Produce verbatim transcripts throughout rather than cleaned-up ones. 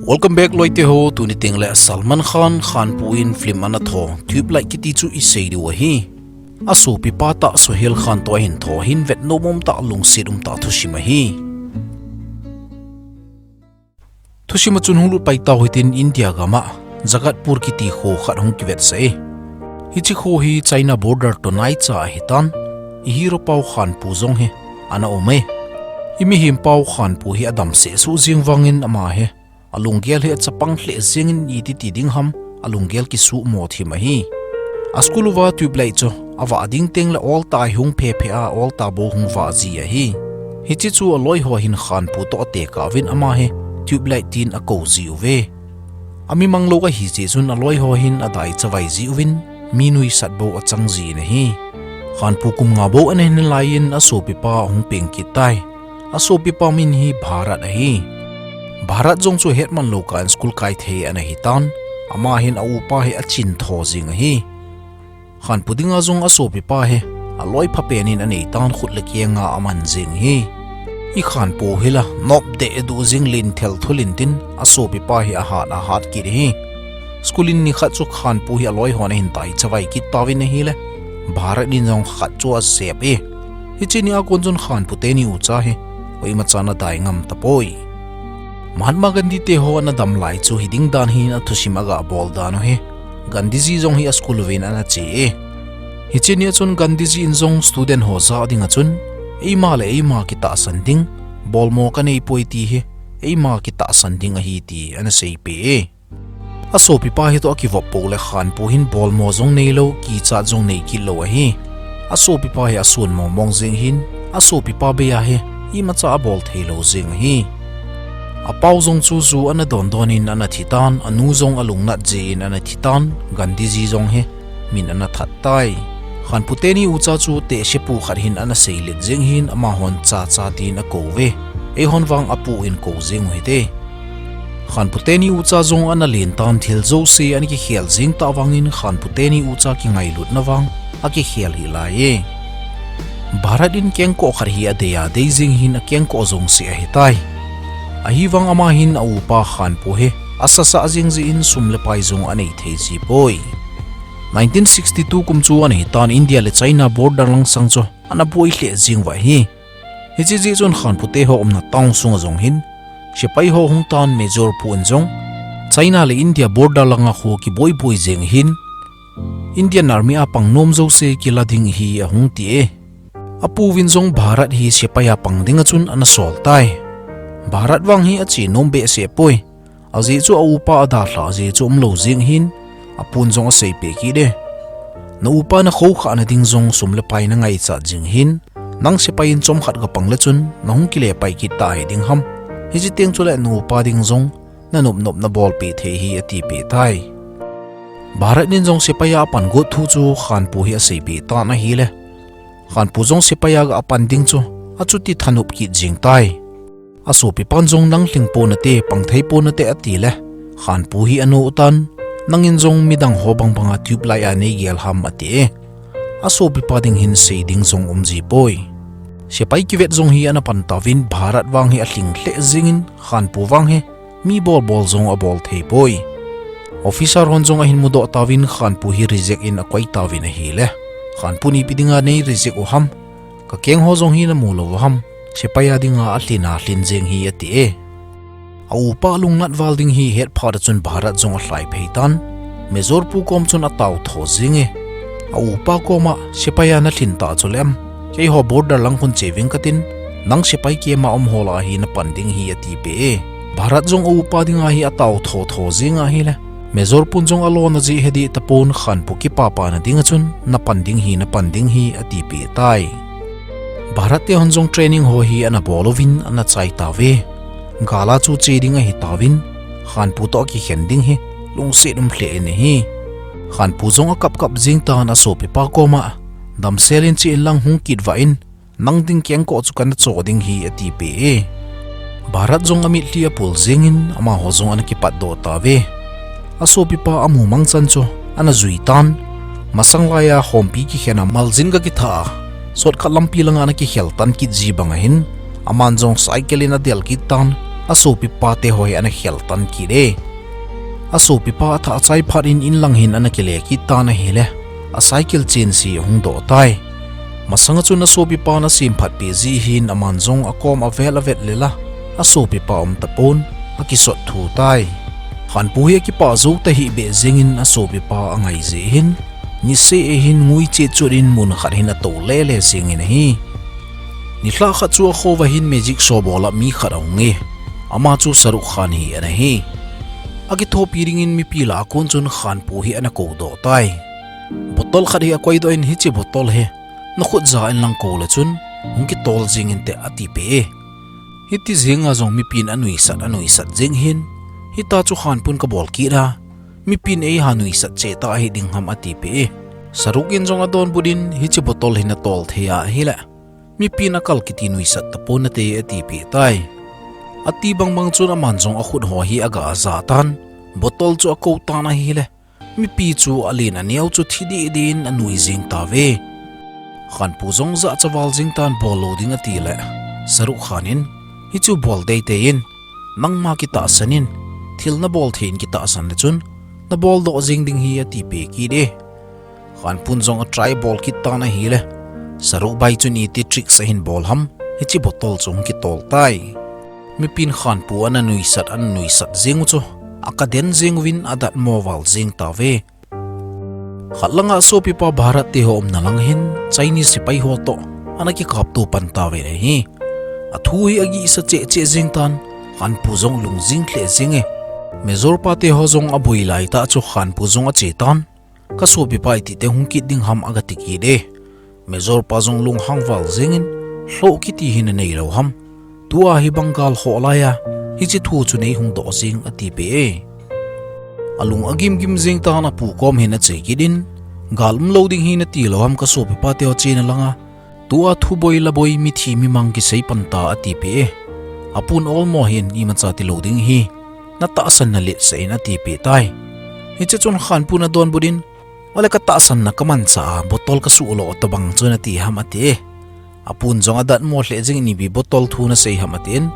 Welcome back loite ho, tuni tengle Salman Khan, Khanpur in film ana tho, Tube Light kiti chu isei diu ahi. Asopipa tah Sohail Khan toh ahin tho hin vet nomnom tah lungset umtah thusim ahi. Thusim a chun hung lut pai tau hitin India gam a Jagatpur kiti kho khat hung kivetsah e. Hiche kho hi China border toh naicha ahitan, i hero pau Khanpur jong hi ana um e. I mihem pau Khanpur hi adam sehsuh jing vangin ama hi alunggel hi achapang lheh jengin iti ti ding ham, alunggel kisuhmo thim ahi. A school uva tube light chu avah ding tengle oltah a hung phephe a, oltah bou hung vah ji ahi. Hiche chu aloi ho hin Khanpur toh atekah uvin ama hi tube light tin akou ji uve. Ami manglou ahi jeh chun aloi ho hin adai chavai ji uvin, mi nuisat bou achang ji in ahi. Khanpur kum nga bou ana hin laiyin asopipa ahung peng kit tai. Asopipa min hi Bharat ahi. Bharat jong chu hetman lou kah in school kai thei ana hitan, ama hin a upa hi achin tho jing ahi. Khanpur dinga jong asopipa hi aloi phapen in aneitan, khut le kenga aman jing ahi. I Khanpur hi la nop deh duh jing, len thel thulin tin asopipa hi ahat ahat kit ahi. School in nikhat chu Khanpur hi aloi hon ahin tai chavai kit tauvin ahile, Bharat in jong khat chu asep e. Hiche nia kon chun Khanpur teni ucha hi koima chan adai ngam tapoi. Mahatma Gandhi te ho ana dam lai chu hiding dan hin athusim aga bol dan u hi. Gandhiji jong hi a school uvin ana che e. Hiche nia chun Gandhiji in jong student ho jah dinga chun, eima le eima kitahsan ding, bolmo kanei poi ti hi, eima kitahsan ding ahi ti ana seipeh e. Asopipa hi toh akivop pou le Khanpur hin bolmo jong neilou, kichat jong nei kit lou ahi. Asopipa hi asun mong mong jeng hin, asopipa bei a hi imacha abol thei lou jeng ahi. Apau jong chu ju ana don don in ana thitan, anu jong alungnat jeh in ana thitan, Gandhiji jong hi min ana that tai. Khanpur teni ucha chu tehsepu khat hin ana seilet jeng hin, amahon chacha tin akou uve. Eihon vang apu in kou jeng u hite. Khanpur teni ucha jong ana len tan, thil jouse ana kikhel jeng tah vangin Khanpur teni ucha kingailutna vang akikhel hih lai e. Bharat in kengkoh khat hi adei a, dei jeng hin akengkoh jong seh ahitai. Ahivang ama hin a upa Khanpur hi asasah jeng jeh in sum le pai jong anei thei ji poi. Nineteen sixty-two kum chu ana hitan, India le China border langsang chu ana boi lheh jing uva ahi. Hiche jeh chun Khanpur te ho umna town sunga jong hin sepai ho hung tan, Major pu in jong China le India border langa kho kiboi boi jeng hin, Indian Army a pang nom jouse kila ding hi ahung ti e. Apu vin jong Bharat hi sepai a pang dinga chun ana sol tai. Bharat vang hi ache nom behseh poi. Ajeh chu a upa adalhah jeh chu umlou jeng hin, apun jong aseipeh kit e. Na upa na khoukhah na ding jong sum le pai na ngaichat jing hin, nang sepai in chomkhat ga pang le chun nahung kile pai kit ta hiding ham. Hiche teng chule na upa ding jong nanop nop na bolpeh thei hi atipeh tai. Bharat in jong sepai a apan got thu chu Khanpur hi aseipeh tan ahile, Khanpur jong sepai a ga apan ding chu achuti thanop kit jeng tai. Asopipan jong nang lhing ponate, pang thei ponate atile, Khanpur hi ano utan, nangin jong midang ho bang banga tube light a nei gel ham ati e. Asopipa ding hin sei ding jong um ji poi. Sepai kivet jong hi ana pan tauvin, Bharat vang hi alhing lheh jengin, Khanpur vang hi mi bol bol jong abol thei poi. Officer hon jong ahin mudoh tauvin, Khanpur hi reject in akoi tauvin ahile, Khanpur in ipi dinga nei reject u ham, ka keng ho jong hi namu lou u ham, sepai a dinga alhin a lhin jeng hi ati e. A upa lungnat val ding hi het phat a chun Bharat jong alhai phei tan, Major pu kom chun atao tho jeng e. A upa koma, sepai a nalhin ta chuleh, keiho border lang khun che ving katin, nang sepai kema um ho lah a hi napan ding hi atipeh e. Bharat jong a upa dinga hi atao tho tho jeng ahile, Major pun jong alona jeh he dih tapon, Khanpur kipapana dinga chun napan ding hi, napan ding hi atipeh tai. Bharat te hon jong training ho hi ana bol uvin ana chai tauve. Gal a chu che ding ahi tauvin, Khanpur toh akikhen ding hi lungset um lheh in ahi. Khanpur jong akap kap jeng tan, asopipa koma, damsel in che inlang hung kit vah in, nang ding kengkoh chu kana cho ding hi atipeh e. Bharat jong amitlhi apul jengin amaho jong ana kipatdoh tauve. Asopipa amu mangchan chu ana jui tan. Masang laiya khompi kikhen a maljin ga kitha a, shortcut lampi langa ana kikhel tan kit ji bang ahin, aman jong cycle in adel kit tan, asopipa te ho hi ana khel tan kit e. Asopipa athah achai phat in inlang hin ana kile kit tan ahile, acycle chen si ahung doh tai. Masanga chun asopipa ana sem phat peh jeh hin aman jong akom avel avet le la, asopipa um tapon, akisot thu tai. Khanpu hi akipah jou tahih beh jengin asopipa angai jeh hin, niseh hin ngui chet chut in mun khat hin atou lele jengin ahi. Nilhah khat chu akhova hin magic show bol a mi khat ahung e. Ama chu Shahrukh Khan hi ana hi. Akithopi dingin mipi lah a kon chun Khanpu hi ana kou doh tai. Bottle khat hi akoi doh in, hiche bottle hi nakhut ja in lang kou le chun hung kitol jeng inte, ati peh e. Hiti jenga jong mipin anuisat, anuisat jeng hin, hita chu Khanpun kabol kit a, mipin eiha nuisat cheh ta ahi ding ham, ati peh e. Shahrukh in jong adonbut in, hiche bottle hi natol thei ahile, mipin akal kiti nuisat tapon nate, ati peh tai. Ati bangbang chun aman jong akhut ho hi aga aja tan, bottle chu akou tan ahile, mipi chu alen aneo chu thi deh deh in anui jeng tauve. Khanpu jong jahcha val jeng tan, bol lou ding ati le, Shahrukh Khan in, hichu bol teitei in, nangma kitahsan in, thil nabol thei in kitahsan le chun, nabol doh jeng ding hi, ati peh kit e. Khanpun jong atry bol kit tan ahile, Shahrukh bai chun iti tricks ahin bol ham, hiche bottle chu hung kitol tai. Mipin Khanpu ana nuisat, ana nuisat jeng u chu, akaden jeng uvin adatmo val jeng tauve. Khat langa asopipa Bharat te ho umna lang hin Chinese sepai ho toh ana kikapto pan tauvin ahi. Athu hi agihsa cheh cheh jeng tan, Khanpu jong lungjing lheh jeng e. Major pa te ho jong aboi lai tah chu Khanpu jong ache tan, kasopipa iti te hung kit ding ham, aga ti kit e. Major pa jong lunghang val jengin, lhoh kiti hi nanei lou ham. Tua hi bang gal khoh lai a, hiche thu chu nei hung doh jeng, ati peh e. Alung agim gim jeng tan, apu kom hin ache kit in, gal umlou ding hi nati lou ham, kasopipa te ho chena langa tua thuboi laboi, mithi mimang kisei pan ta, ati peh e. Apun olmo hin, imacha tilou ding hi, natahsan na letsah in, ati peh tai. Hiche chun Khanpun adonbut in, ole katahsan na kamanchah a, bottle kasuh loh tobang chu nati ham, ati e. Apun jong adatmo lheh jengin, ipi bottle thu nasei ham, atin,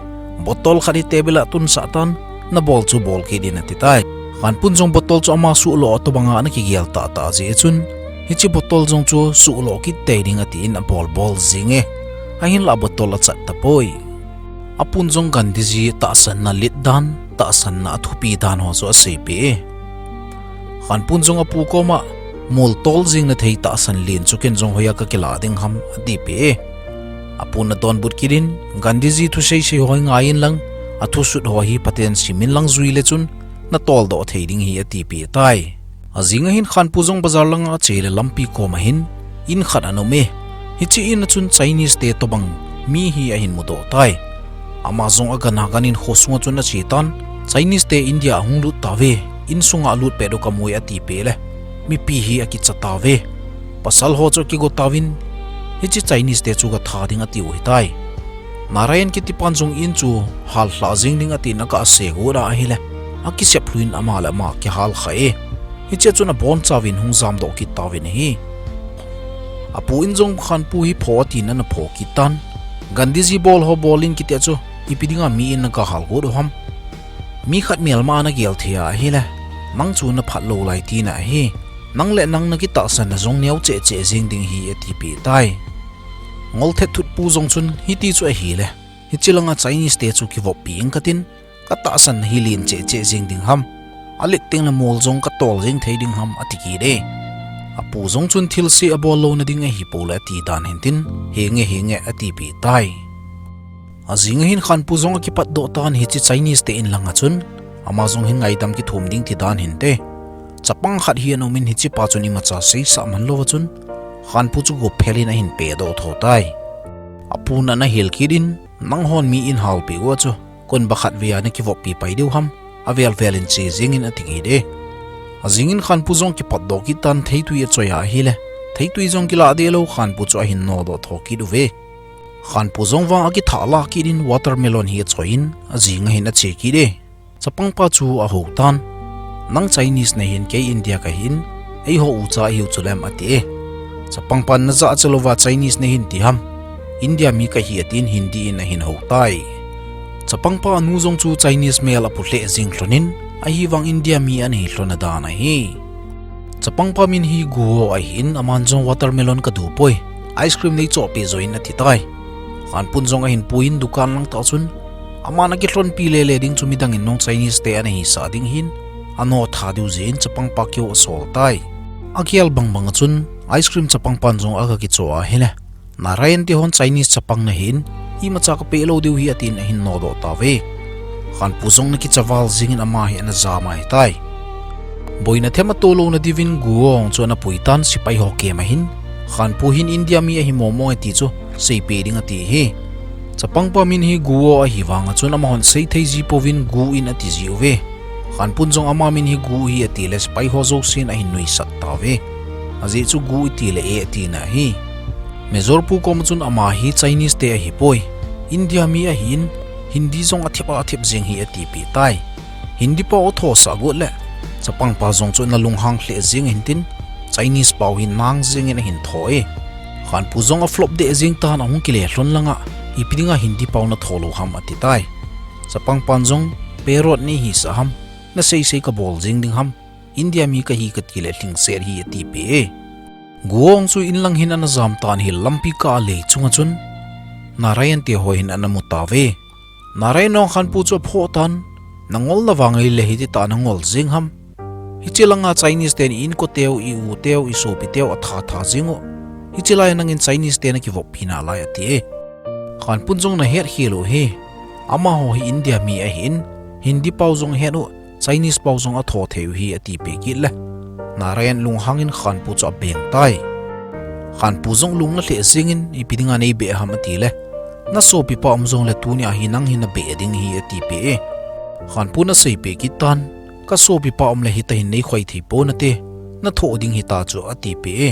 bottle khat hi table a atunsah tan, nabol chu bol kit in, ati tai. Khanpun jong bottle chu ama suh loh tobanga ana kigel tahtah jeh chun, hiche bottle jong chu suh loh kit tei ding, atin abol bol jeng e. Ahinlah bottle achat tapoi. Apun jong Gandhiji tahsan na let dan, tahsan na athupi dan ho chu asei peh e. Khanpun jong apu koma, mol tol jeng nathei tahsan len chu ken jong hoiya kakilah ding ham, ati peh e. Apun adonbut kit in, Gandhiji thusei sei ho hi ngai in lang, athusut ho hi Pathen simin lang jui le chun, natol doh thei ding hi, ati peh tai. Ajing ahin Khanpu jong bazar langa ache le lampi koma hin, in khat ana um e. Hiche in a chun Chinese te tobang mi hi ahin mudoh tai. Ama jong agan agan in kho sunga chun ache tan, Chinese te India ahung lut tauve, insunga alut pet u kamu e, ati peh le, mipi hi akicha tauve. Pasal ho chu akigo tauvin, hiche Chinese te chu gatha ding atiu hitai. Narayan kitipan jong in chu hallhah jeng ding atin aga segot ahile, akisep lhuin ama le ama kihal kha e. Hichea chun abonchauvin hung jamdoh kit tauvin ahi. Apu in jong Khanpu hi pho atin ana pho kit tan. Gandhiji bol ho bol in kitia chu, ipi dinga mi in naga halgot u ham? Mi khat melma a nagel thei ahile, nang chu naphat lou lai tina ahi. Nang le nang nakitahsan na jong neo cheh cheh jeng ding hi, atipeh tai. Ngolthet thutpu jong chun hiti chu ahile, hiche langa Chinese te chu kivoppi ing katin, katahsan na hi len cheh cheh jeng ding ham? Alet tengle mol jong katol jeng thei ding ham, ati kit e. Apu jong chun thilse abol louna ding ahipoi le ati dan hintin, henge henge atipeh tai. Ajing ahin Khanpu jong akipatdoh tan hiche Chinese te in langa chun, ama jong hin ngaidam kithum ding ti dan hinte. Chapang khat hi ana um in hichepa chun imacha seisah man louva chun, Khanpu chu gop phel in ahin pedoh tho tai. Apun ana hil kit in, nanghon mi in halpeh uva chu, konba khatvei a nakivoppi pai diu ham, avel vel in che jeng in ati kit e. Ajing in Khanpu jong kipatdoh kit tan theitwi achoi ahile, theitwi jong kilah deh lou Khanpu chu ahin nodoh tho kit uve. Khanpu jong vang akithah lah kit in watermelon hi achoi in, ajing ahin ache kit e. Chapangpa chu ahou tan. Nang Chinese nahin kei India kahin, eiho ucha ahiu chulem ati e. Chapangpan najahcha louva Chinese nahin ti ham? India mi kahi atin Hindi in ahin hou tai. Chapangpa anu jong chu Chinese mel apu lheh jing lhonin, ahivang India mi ana hi lhon adan ahi. Chapangpa min hi Guo ahin, aman jong watermelon kadu poi, ice cream nei chohpeh joh in ati tai. Khanpun jong ahin puiyin dukan lang tah chun, aman akilhonpi lele ding chu midang in nung Chinese te ana hisah ding hin, ano tha diu jeh in chapangpa keu asol tai. Agel bangbang a chun, ice cream chapangpan jong aga kichoh ahile, Narayan te hon Chinese chapang nahin, imacha kapeh lou diu hi atin ahin nodoh tauve. Khanpu jong ana kicha val jingin ama hi ana jam ahitai. Boina them atoh louna diuvin Guo chu ana pui tan, sepai ho kem ahin, Khanpu hin India mi ahi mong mong e ti chu seipeh ding ati hi. Chapangpa min hi Guo ahivang a chun amahon seithei ji pouvin Gu in ati jiuve. Khanpun jong ama min hi Gu ahi atile sepai ho jousen ahin nuisat tauve. Ajeh chu Gu itile e atina ahi. Major pu koma chun ama hi Chinese te ahipoi, India mi ahin, Hindi jong athep a athep jeng hi atipeh tai. Hindi pau atho sah got le, chapangpa jong chu ana lunghang lheh jeng ahin tin, Chinese pau hi nang jengin ahin tho e. Khanpu jong aflop deh jeng tan, ahung kile lhon langa, ipi dinga Hindi pau natho lou ham ati tai. Chapangpan jong, parrot nei hisah ham, naseisei kabol jeng ding ham, India mi kahi katile lhingset hi atipeh e. Guo chu inlang hin ana jam tan ahile lampi kah a lei chunga chun, Narayan te ho hin ana mu tauve. Narayan in Khanpu chu aphoh tan, nangol na vang ahile hiti tah a nangol jeng ham. Hiche langa Chinese ten i inko teu, i u teu, i sopi teu atha tha jeng u. Hiche lai nangin Chinese te nakivoppi nalai ati e. Khanpun jong nahet khel u hi. Amaho hi India mi ahin, Hindi pau jong ahet u, Chinese pau jong atho thei u hi atipeh kit le, Narayan lunghangin Khanpu chu abeng tai. Khanpu jong lungna lheh jengin, ipi dinga neibeh ham atile, nasopipa um jongle tunia hi nang hi nabeh ding hi atipeh e. Khanpun aseipeh kit tan, kasopipa um le hitahin neikhoi thei ponate, nathoh ding hita chu atipeh e.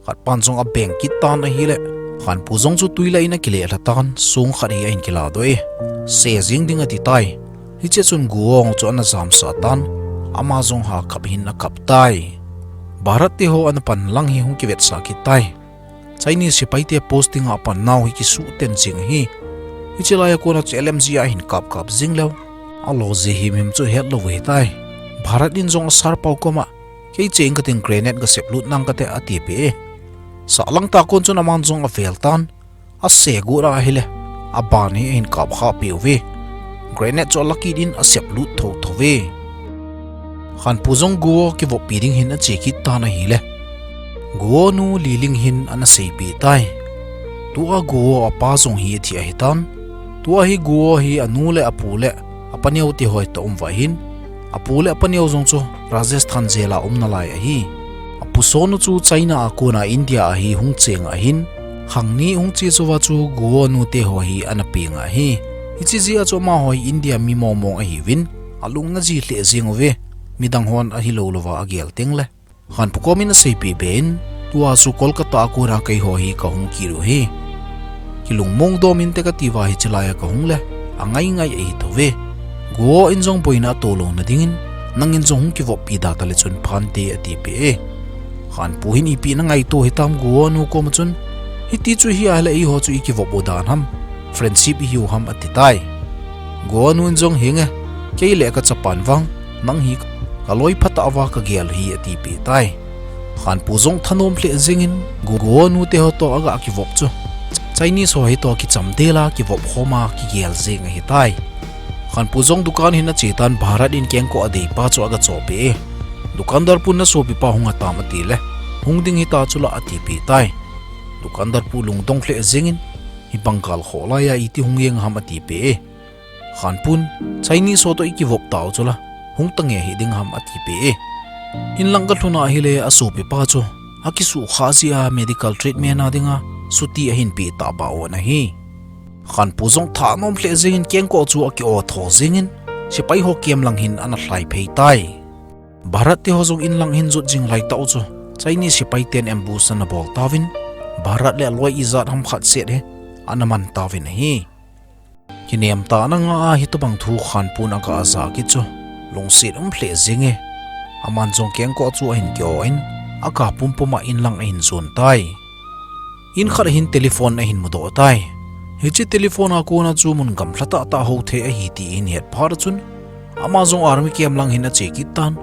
Khatpan jong abeng kit tan ahile, Khanpu jong chu twi lah in akile lha tan, song khat hi ahin kiladoh e. Se jeng ding ati tai. Hiche chun Guo chu ana jamsah tan, ama jong ha kap hin akap tai. Bharat te ho ana pan lang hi hung kivetsah kit tai. Chinese sepai te posting a apan nau hi kisuh ten jeng ahi. Hiche laia kona chu L M G a ahin kap kap jeng leu, alo jeh himhim chu hetlou ahitai. Bharat in jong a sir pau koma, kei che ing katin grenade gasep lut nang kate atipeh e. Sahlang tah kon chun aman jong avel tan, ase got ahile, aban hi ahin kap khah peh uve. Grenade chu alakit in asep lut tho tho uve. Khanpu jong Guo kivoppi ding hin ache kit tan ahile, Guo nu Liling hin ana seipeh tai. Tua Guo apa jong hi athi ahitan. Tua hi Guo hi anu le apu le apaneo te ho toh um uva ahin, apu le apaneo jong chu Rajasthan jail a um nalai ahi. Apu Sonu chu China a kona India a hi hung cheng ahin, khang ni hung che cheh uva chu Guo nu te ho hi ana peng ahi. Hiche jeh a chu amaho hi India mi mong mong ahiuvin, alungna ji lheh jeng uve, midang hon ahilou louva agel tengle. Khanpu komin aseipeh be in, tua chu Kolkata a kona keiho hi kahung kit u ahi. Kilungmong dom inte kati uva hiche laia kahung le, angai ngai ahi thou ve. Guo in jong boina atoh louna dingin, nangin jong hung kivoppi da tale chun phante atipeh e. Khanpu hin ipi nangaito hitam Guo nu koma chun, hiti chu hi ahile eiho chu ikivop u dan ham, friendship ihiu ham ati tai. Guo nu in jong henge, kei le kachapan vang, nang hi kaloi phatah uva kagel u ahi atipeh tai. Khanpu jong thanom lheh jengin, Guo nu te ho toh aga kivop chu Chinese ho hi toh kicham del a kivop khom a kigel jeng ahitai. Khanpu jong dukan hin ache tan Bharat in kengkoh adeipa chu aga chohpeh e. Dukandar pun nasopipa hung atam atile, hung ding hita chula atipeh tai. Dukandar pu lungdong lheh jengin, hibang kal khoh laiya iti hung jeng ham atipeh e. Khanpun, Chinese ho toh ikivop tau chula, hung tange hiding ham atipeh e. Inlang kalhun ahile asopipa chu akisuhkhah jeh a medical treatment a dinga chutti ahin peh tabang u ahi. Khanpu jong thanom lheh jengin kengkoh chu aki-o tho jengin, sepai ho camp lang hin ana lhai phei tai. Bharat te ho jong inlang hin jot jing laitah u chu Chinese sepai ten ambush ana bol tauvin, Bharat le aloi ijat ham khat set hi ana man tauvin ahi. Kinem tah a nga a hitobang thu Khanpun aga ja kit chu lungset um lheh jenge. Aman jong kengkoh chu ahin ki-o in, aga pumpum a inlang ahin jon tai. In khat a hin telephone ahin mudoh tai. Hiche telephone a kona chu mun gamla tah tah hou thei ahi ti hin het phat chun, ama jong army camp lang hin ache kit tan,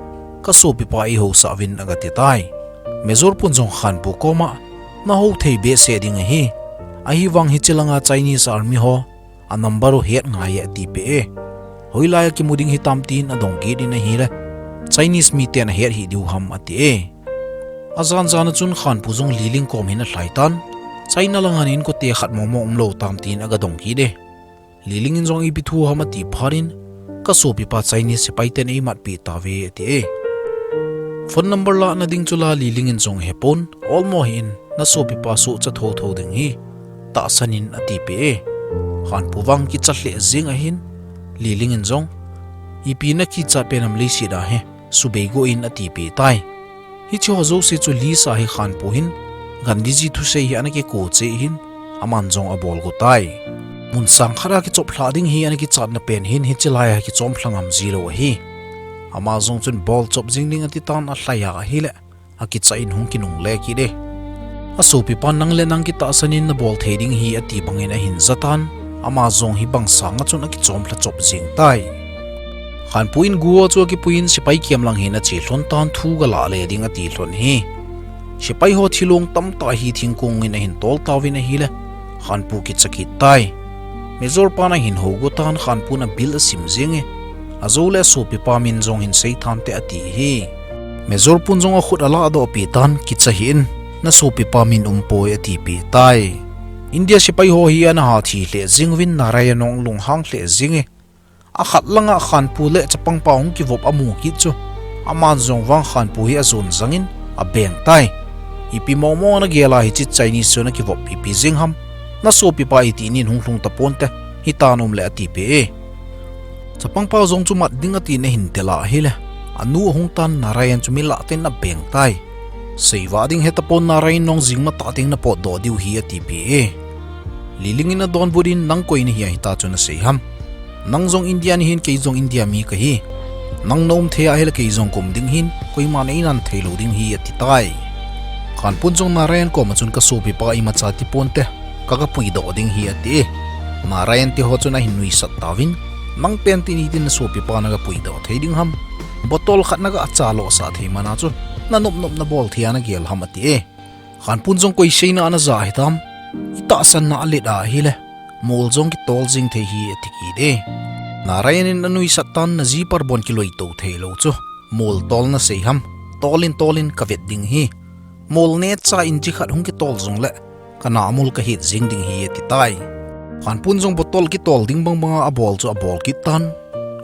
ka sopipa eiho sah uvin aga ti tai. Major pun jong Khanpu koma, na hou thei behseh ding ahi. Ahivang hiche langa Chinese army ho a number u het ngai e ati peh e. Hoilai a kimu ding hitam tin adong kit in ahile, Chinese miten ahet hih diu ham ati e. Ajan jan a chun Khanpu jong Liling kom hin alhai tan, China langa inkote khat momo umlou tam tin aga dong kit e. Liling in jong ipi thu ham ati phat in, ka sopipa Chinese sepai ten eimatpeh tauve ati e. Phone number lahna ding chu la Liling in jong hepon, olmo hih in, na sopipa sohcha thotho ding hi tahsan in ati peh e. Khanpu vang kicha lheh jeng ahin, Liling in jong, ipi na kichat pen ham leiset a hi, subei go in ati peh tai. Hiche ho jouse chu list a hi Khanpu hin, Gandhiji thusei hi ana kiko cheh hin, aman jong abol go tai. Mun sang khat a kichop lhah ding hi ana kichatna pen hin hiche lai a kichom lha ngam jilou ahi. Ama jong chun bol chop jing ding ati tan alhai a ahile, akicha in hung kinungle kit e. Asopipan nang le nang kitahsan in nabol thei ding hi ati bangin ahin ja tan, ama jong hibang sanga chun akichom lha chop jeng tai. Khanpu in Guo chu akipui in sepai camp lang hin ache lhon tan thu galah le ding ati lhon hi. Sepai ho thilong tamtah hi thingkong in ahin tol tauvin ahile, Khanpu kicha kit tai. Major pan ahin hou go tan Khanpun abil asim jeng e, ajou le asopipa min jong hin sei tante ati hi. Major pun jong akhut alahdoh peh tan kicha hih in, na sopipa min umpoi ati peh tai. India sepai ho hi ana hathi lheh jeng uvin Narayan jong lunghang lheh jeng e. Akhat langa Khanpu le chapangpa hung kivop amu kit chu, aman jong vang Khanpu hi ajon jangin abeng tai. Ipi momo nagel a hiche Chinese chu nakivop ipi jeng ham. Na sopipa iti nin hung lhung taponte, hitan um le ati peh e. Chapangpa jong chu mat ding atin ahin tel a ahile, anu ahung tan Narayan chu milah ten abeng tai. Seivah ding hetapon Narayan jong jing matah teng napotdoh diu hi ati peh e. Liling in adonbut in nang koi nahi a hita chu nasei ham. Nang jong India nahin kei jong India mi kahi. Nang naum thei a ahile kei jong kaum ding hin, koiman einan theilou ding hi ati tai. Khanpun jong Narayan koma chun ka sopipa imacha tiponte, kaga puidoh ding hi ati e. Narayan teho chun ahin nuisat tauvin, nang pen tin itin na sopipa naga puidoh thei ding ham. Bottle khat naga acha lohsah thei mana chu, nanop nop nabol thei a nagel ham ati e. Khanpun jong koi seina ana ja hitam, itahsanna alet a ahile, mol jong kitol jing thei hi ati kit e. Narayan in anuisat tan naji parbon kiloito theilou chu, mol tolna sei ham, tolin tolin kavet ding hi. Mol neocha inch khat hung kitol jongle, kana mol kahet jeng ding hi ati tai. Khanpun jong bottle kitol ding bangbanga abol chu abol kit tan.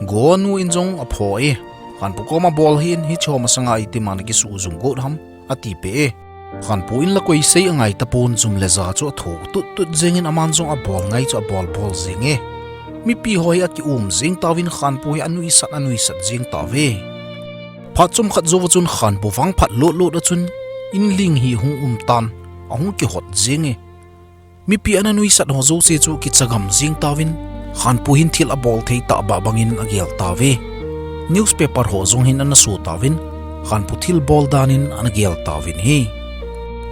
Guo nu in jong apho e. Khanpu koma bol hih in hiche ho masanga itima nakisuh jung got ham, ati peh e. Khanpu in la koi sei angai tapon jum le ja chu atho tuttut jengin aman jong abol ngai chu abol bol jeng e. Mipi ho hi akium jeng tauvin Khanpu hi anuisat anuisat jeng tauve. Phat chomkhat jouva chun Khanpu vang phat lotlut a chun inling hi hung um tan, ahung kihot jeng e. Mipi ana nuisat ho jouse chu kichagam jeng tauvin, Khanpu hin thil abol thei tah bah bangin agel tauve. Newspaper ho jong hin ana so tauvin, Khanpu thilbol dan in ana gel tauvin ahi.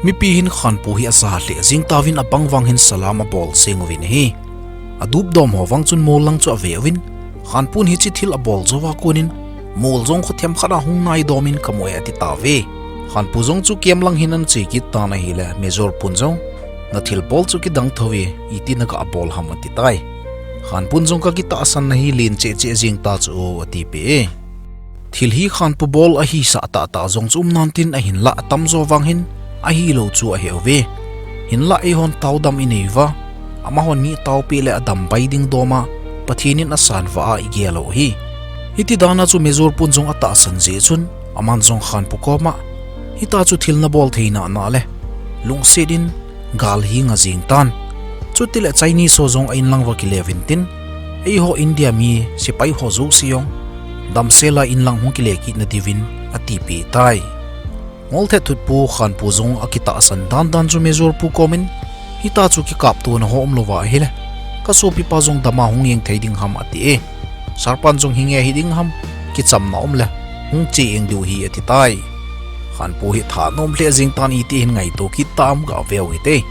Mipi hin Khanpu hi aja lheh jeng tauvin abang vang hin salam abol jeng uvin ahi. Adupdom ho vang chun mol lang chu ave uvin, Khanpun hiche thil abol jouva konin, mol jong kho themkhat a hung naidomin kamu e ati tauve. Khanpu jong chu camp lang hin ana che kit tan ahile, Major pun jong, nathilbol chu kidang thou ve, iti naga bol ham ati tai. Khanpun jong kakitahsanna hi len cheh cheh jeng ta chu o ati peh e. Thil hi Khanpu bol ahisah tahtah jong chu um nan tin ahinlah atamjo vang hin ahilou chu ahe uve. Hinlah eihon taodam inei uva, amahon mi ataopeh le adam bai ding doma, Pathen in asanvah a igel u ahi. Hiti dana chu Major pun jong atahsan jeh chun, aman jong Khanpu koma, hita chu thil nabol thei nana le, lungset in gal hi nga jeng tan. Chutile Chinese ho jong a inlang uva kile uvin tin, eiho India mi sepai ho jouse jong, damsel a inlang hung kile kit nadiuvin atipeh tai. Ngolthet thutpu Khanpu jong akitahsan dandan chu Major pu komin, hita chu kikaptona ho umlouva ahile, kasopipa jong dama hung jeng thei ding ham ati e. Sir pan jong hinge hiding ham, kichamna umle, hung che jeng diu ahi ati tai. Khanpu hi thanom lheh jeng tan iti hin ngaito kit tam gaveu hite.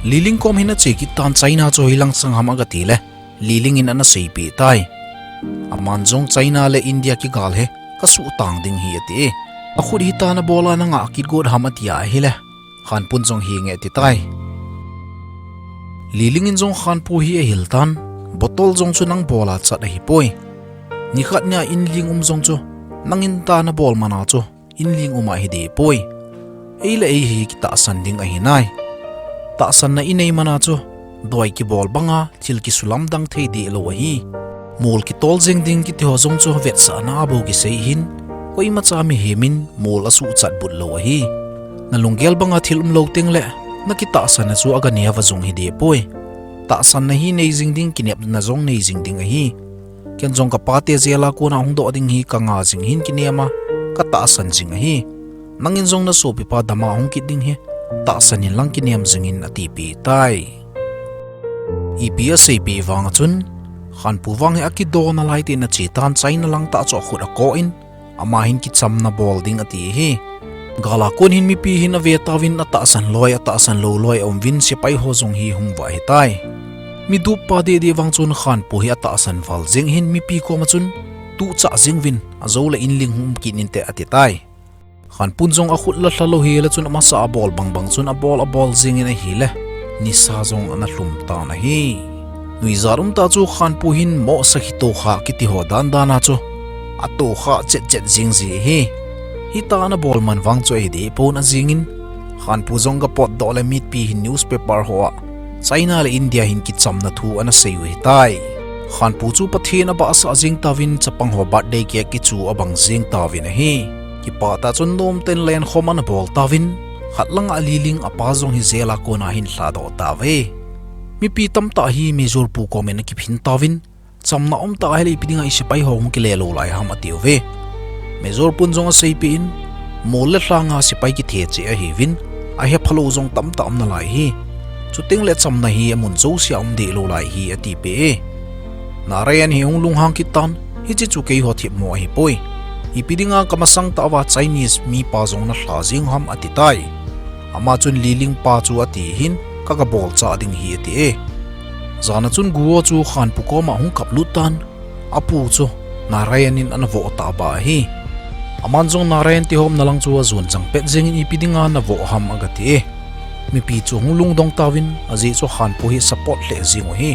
Liling kom hin ache kit tan, China chu hoilang sang ham aga ti le, Liling in ana seipeh tai. Aman jong China le India kigal hi kasuhtang ding ahi ati. Akhut hitia nabol a nangah kit got ham ati ahile, Khanpun jong henge ati tai. Liling in jong Khanpu hi ahil tan, bottle jong chu nang bol a chat ahipoi. Nikhat nia inling um jong chu nangin tia nabol mana chu inling um ahi dehpoi. Ei le ei hi kitahsan ding ahi nai. Tahsanna inei mana chu doi kibol banga thil kisulamdang thei dehlou ahi. Mol kitol jeng ding kiti ho jong chu vetsahna a bou kisei hin, koimacha mihem in mol asuhchat butlou ahi. Nalunggel banga thil umlou tengle nakitahsanna chu aga neo va jong hi dehpoi. Tahsanna hi nei jing ding, kinepna jong nei jing ding ahi. Ken jong kapate jail a kona hung doh ding hi kanga jing hin kinem a, katahsan jing ahi. Nangin jong nasopipa dama hung kit ding hi tahsan inlang kinem jing in atipeh tai. Ipi aseipeh vang a chun, Khanpu vang hi akido nalai tin ache tan, China lang tah chu akhut akoh in, ama hin kichamna bol ding ati ahi. Gal a kon hin mipi hin ave tauvin, atahsan loi, atahsan lou loi aum uvin, sepai ho jong hi hung vah ahitai. Mi duppa deh deh vang chun Khanpu hi atahsan val jeng hin mipi koma chun, tuchah jeng uvin, ajou le inling hung um kit inte ati tai. Khanpun jong akhut la lha lou hile chun amasa abol bang bang chun abol abol jeng in ahile, nisa jong ana lhum tan ahi. Nuijat umtah chu Khanpu hin mohsa kitohkhah kiti ho dan dan a chu atohkhah chet chet jeng ji ahi. Hitia ana bol man vang chu ahi dehpon ajing in, Khanpu jong aga potdoh le mipi hin newspaper ho a China le India hin kichamna thu ana sei u ahitai. Khanpu chu Pathen abahsah jeng tauvin, chapang ho birthday cake kichu abang jeng tauvin ahi. Kipah tah chun nomtah in lenkhom ana bol tauvin, khat langa Liling apa jong hi jail a kona ahin lhadoh tauve. Mipi tamtah hi Major pu kom in akiphin tauvin, chamna umtah ahile ipi dinga isepai ho hung kile lou lai ham atiuve. Major pun jong aseipeh in, mol le lhanga sepai kithe cheh ahiuvin, ahephalou jong tamtah um nalai ahi. Chutengle chamna hi amun jousea um dehlou lai ahi atipeh e. Narayan hi ahung lunghang kit tan, hiche chu keiho themmo ahipoi. Ipi dinga kamasang tah uva Chinese mipa jong nalha jeng ham ati tai. Ama chun Liling pa chu ati hin, kaga bolchah ding ahi ati e. Jan a chun Guo chu Khanpu koma hung kaplut tan, apu chu Narayan in ana voh tahbeh ahi. Aman jong Narayan tihomna lang chu ajon chang pet jeng in ipi dinga navoh ham aga ti e. Mipi chu hung lungdong tauvin, ajeh chu Khanpu hi support lheh jeng u ahi.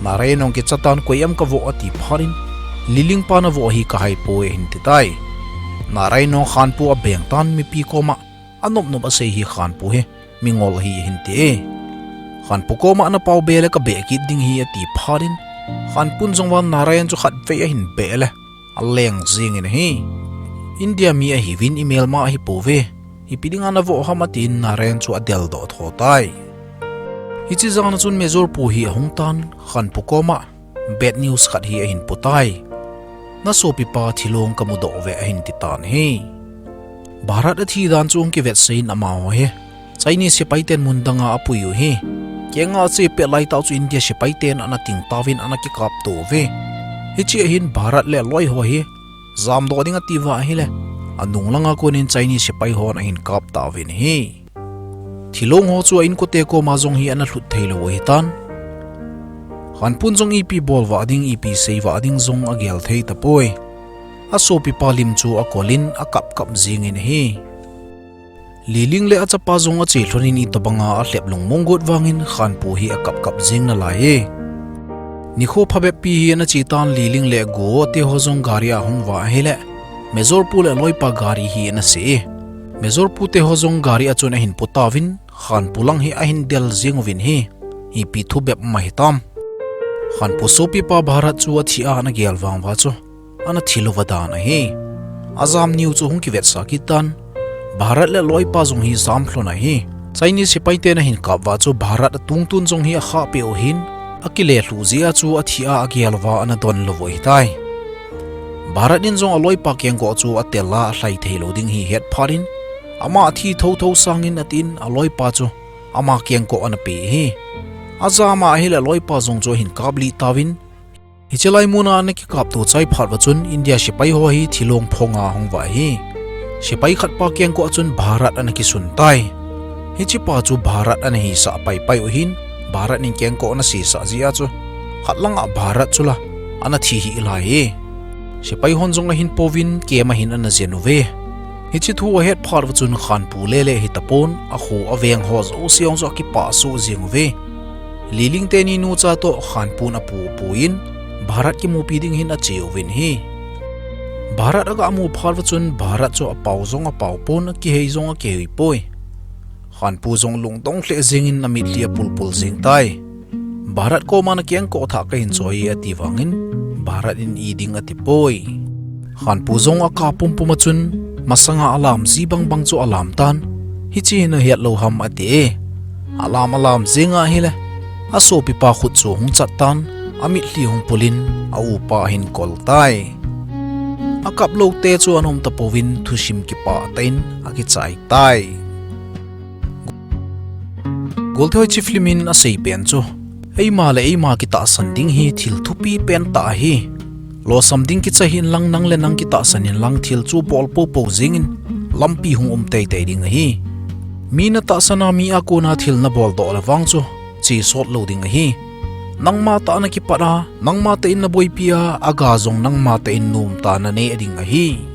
Narayan jong kicha tan, koi ham kavoh ati phat in, Liling pa navoh hi kahaipoi ahin ti tai. Narayan jong Khanpu abeng tan, mipi koma anop nop asei hi Khanpu hi mingol ahi ahin ti e. Khanpu koma ana paobe le kabeh kit ding ahi ati phat in, Khanpun jong vang Narayan chu khatvei ahin beh le aleng jeng in ahi. India mi ahiuvin, imelma ahipouve. Ipi dinga navoh ham atin Narayan chu adeldoh tho tai. Hiche jan a chun Major pu hi ahung tan, Khanpu koma bad news khat hi ahin pu tai. Nasopipa thilong kamudoh uve ahin ti tan ahi. Bharat athi dan chu hung kivetsah in amaho hi Chinese sepai ten mun danga apui u ahi. Kenga ache pet laitah chu India sepai ten ana ting tauvin ana kikapto uve. Hiche a hin Bharat le aloi ho hi jamdoh ding ati uva ahile, anung langa konin Chinese sepai hon ahin kap tauvin ahi. Thilong ho chu a inkote koma jong hi ana lhut theilou u ahitan. Khanpun jong ipi bol vah ding, ipi sei vah ding jong agel thei tapoi. Asopipa lim chu akol in akap kap jeng in ahi. Liling le achapa jong ache lhon in itobanga alhep lungmong got vangin Khanpu hi akap kap jeng nalai e. Nikho phabep pi hi ana che tan, Liling le Guo teho jong gari a ahung vah ahile, Major pu le aloipa gari hi ana se e. Major pu teho jong gari a chun ahin pu tauvin, Khanpu lang hi ahin del jeng uvin ahi. Ipi thu bep um ahitam. Khanpu sopipa Bharat chu athi a ana gel vang uva chu ana thil uva dan ahi. Ajam niu chu hung kivetsah kit tan. Bharat le aloipa jong hi jam lhon ahi. Chinese sepai ten ahin kap uva chu Bharat atungtun jong hi akhahpeh u ahin, akile lhuh jeh a chu athi a agel uva ana donlou u ahitai. Bharat in jong aloipa kengkoh chu atel a alhai theilou ding ahi ahet phat in, ama athi thotho sangin atin aloipa chu ama kengkoh ana pe ahi. Ajam a ahile aloipa jong chu ahin kaplih tauvin, hiche lai mun a ana kikapto chai phat uva chun India sepai ho hi thilong phong a ahung vah ahi. Sepai khatpa kengkoh a chun Bharat ana kisun tai. Hichepa chu Bharat ana hisah paipai u ahin, Bharat in kengkoh ana sesah jeh a chu khat langa Bharat chu la ana thi hih lai e. Sepai hon jong ahin pouvin camp ahin ana jen uve. Hiche thu ahet phat uva chun Khanpu lele hitapon, akho aveng ho jouse jong chu akipah soh jeng uve. Liling teni nucha toh Khanpun apu apuiyin, Bharat kimupi ding hin ache uvin ahi. Bharat aga mu phat uva chun Bharat chu apao jong apao pon, akihei jong akihei poi. Khanpu jong lungdong lheh jengin amitlhi apulpul jeng tai. Bharat koma nakengkoh thah kahin choi e ati vangin, Bharat in i ding ati poi. Khanpu jong akap pumpum a chun, masanga alam ji bangbang chu alam tan, hiche hi nahet lou ham ati e. Alam alam jenga ahile, asopipa khut chu hung chat tan, amitlhi hung pulin, aupa ahin kol tai. Akap loute chu ana um tapouvin thusim kipah tah in akichai tai. Golthei hiche film in asei pen chu, eima le eima kitahsan ding hi thil thupi pentah ahi. Losam ding kicha hih inlang nang le nang kitahsan inlang thil chu bol poupou jengin lampi hung um teitei ding ahi. Mi natahsan a mi a kona thil nabol doh le vang chu chesot lou ding ahi. Nangma tah a nakipat a, nangma tah in naboipi a, aga jong nangma tah in nomtah a naneh ding ahi.